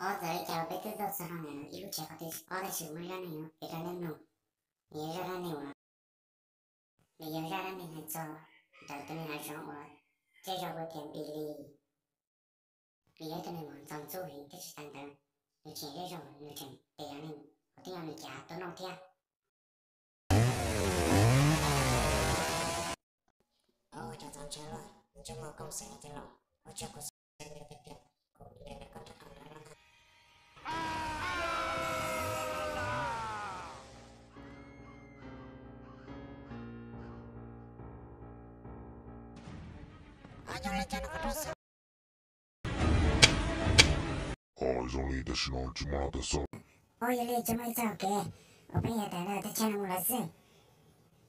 Ob, txawm li cas los peb twb tuaj txog no, ib lub tsev qhov twg tsis paub tab sis muaj zaj neeg yuav piav rau nej mloog. Nws yog zaj dab neeg no, nws yog zaj dab neeg hais txog ntawm tus neeg hav zoov uas zej zog hu tias Npis Lis. Nws yog ib tug neeg uas ntxov ntxub heev, thiab tsis tas ntawd nws tseem zej zog, nws tseem tes yog neeg uas twb yog nws cav tuaj noj thiab. Ua cas txaus ntshai luaj, ntsej muag koob xeem tiag los. Ua cas kuv xav tias kuv nyob nyob koj rau qhov no los. Ua zoo li tam sim no tsis muaj los tawm xauj. Ua yog li tsis muaj ib txoj hau kev uas peb yuav tawm lawm tej tsheb no mus lawm xwb.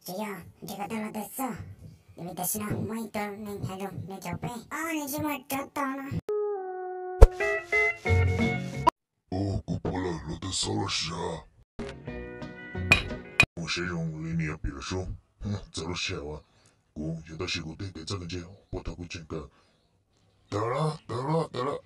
Tsuas yog nrhiav kom tau los tawm xauj, vim tam sim no muaj ib tug neeg hav zoov nws caum peb, ob, nws tsis muaj rov tau no. Ua, kuv pom lawm, los tawm xauj los sis. Ua, saib zoo li nws yuav pim lawm sub. Txawm lub sij hawm uas kuv yuav tau siv kuv tej kev txawj ntse puag thaum kuv tseem kawm. Tawm lawm, tawm lawm, tawm lawm.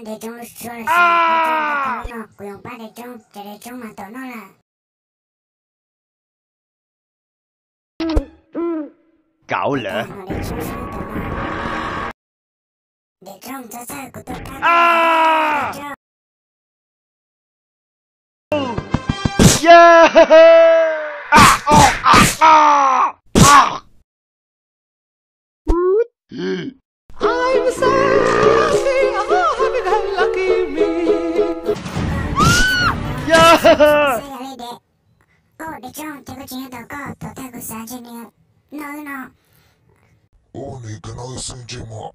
Daim roob lub suab lawm xwb, no kuv yuav pab daim roob, ces daim roob mas tom noj lawm. Kauv lawm. Daim roob, txhob txhawj, kuv tuaj pab koj. Xav yam li de. Ub, daim roob, ces kuv tseem nyob tos koj, thaum twg kuv xav ntshe nws noj wb no. Ub, nws twb noj wb xwb ntsej muag.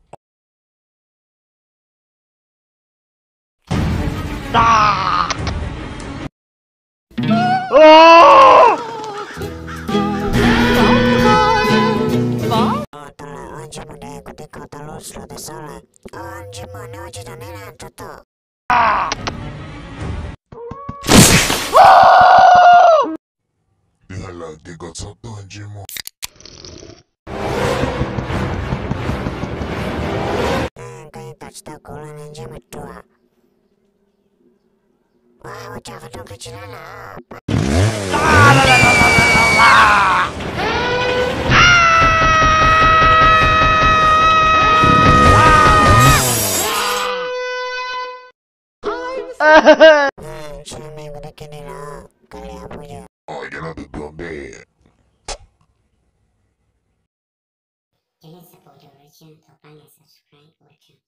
Tau lawm, ob ntsej muag de, kuv twb kho tau lub los tawm xauj lawm. Ob ntsej muag, neb ua tsis tau neb na, rau tom. Twb hais lawm tias kom txhob tuaj ntsej muag. Koj yeej tom tsis tau kuv los ntsej muag ruam. Ua, ua cas qhov rooj qhib tsis laj lawm. Ntshe me kuv tau kiag nws lawm, koj liam phooj ywg. Cov no tus tuag npe. Ces nej xav pom cov video no thov pab nias subscribe ua tsaug.